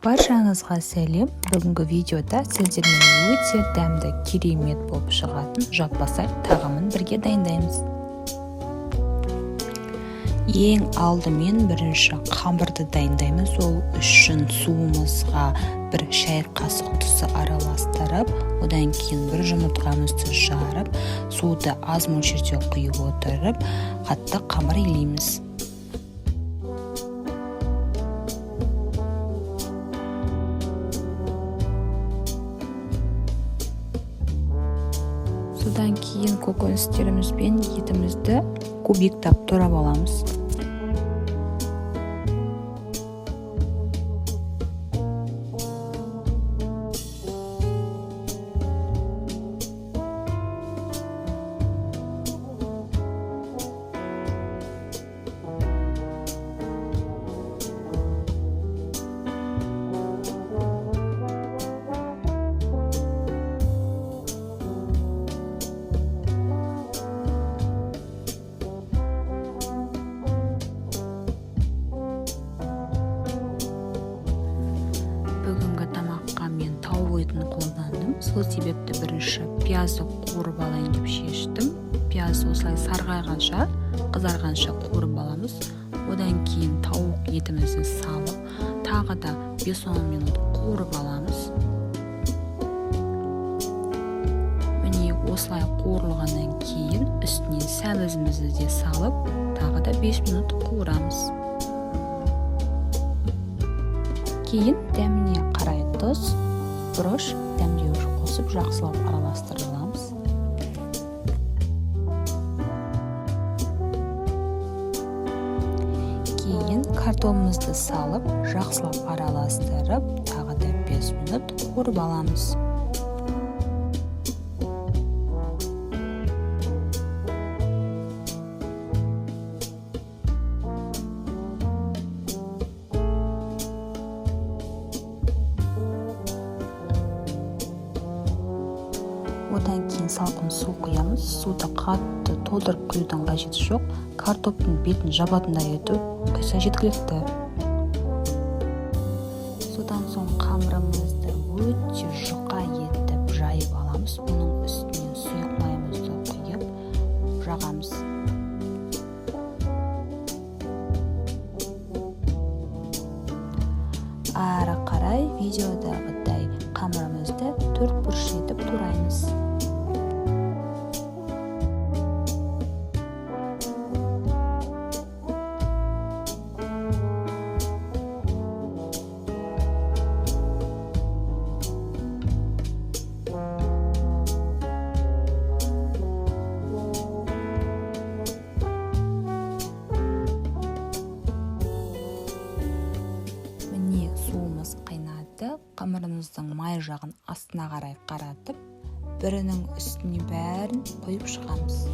Баршаңызға сәлем! Бүгінгі видеода сіздермен өте дәмді, керемет болып шығатын жаппасай тағамын бірге дайындаймыз. Ең алдымен бірінші қамырды дайындаймыз. Ол үшін суымызға бір шай қасық тұзды араластырып, одан кейін бір жұмыртқамызды жарып, суды аз мөлшерде құйып отырып, қатты қамыр илейміз. Содан кейін көкөністеріміз бен етімізді кубиктап турап аламыз. Бүгінгі тамаққа мен тауық етін қолдандым. Сол себепті бірінші пиязды қуырып алайын деп шештім. Пияз осылай сарғайғанша, қызарғанша қуырып аламыз. Одан кейін тауық етімізді салып, тағы да 5-10 минут қуырып аламыз. Міне, осылай қуырылғаннан кейін үстіне сәбізімізді де салып, тағы да 5 минут қуырамыз. Кейін дәміне қарай тұз, бұрыш, дәмдеуіш қосып, жақсылап араластырып аламыз. Кейін картонымызды салып, жақсылап араластырып, тағы да 5 минут қуырып аламыз. Одан кейін салқын су құямыз. Суды қатты толтырып құюдың қажеті жоқ, картоптың бетін жабатындай етіп құйса жеткілікті. Содан соң қамырымызды өте жұқа етіп жайып аламыз. Оның үстіне сұйық майымызды құйып, жағамыз. Ары қарай видеодағыдай қамырымызды төрт бұрыш етіп тураймыз. Міне, суымыз қайнады. Қамырымыздың май жағын астына қарай қаратып, бірінің үстіне бәрін құйып шығамыз.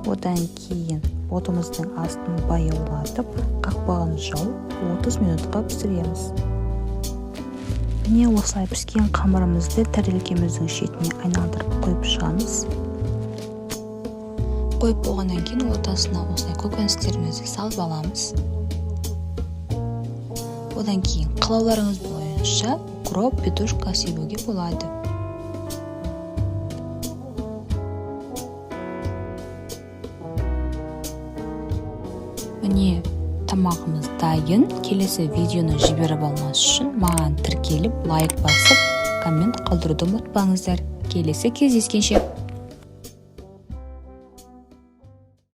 Одан кейін отымыздың астын баяулатып, қақпағын жауып, 30 минутқа пісіреміз. Міне, осылай піскен қамырымызды тәрелкеміздің шетіне айналдырып қойып шығамыз. Қойып болғаннан кейін ортасына осылай көкөністерімізді салып аламыз. Одан кейін қалауларыңыз бойынша укроп, петрушка себуге болады. Міне, тамағымыз дайын. Келесі видеоны жіберіп алмас үшін маған тіркеліп, лайк басып, коммент қалдыруды ұмытпаңыздар. Келесі кездескенше!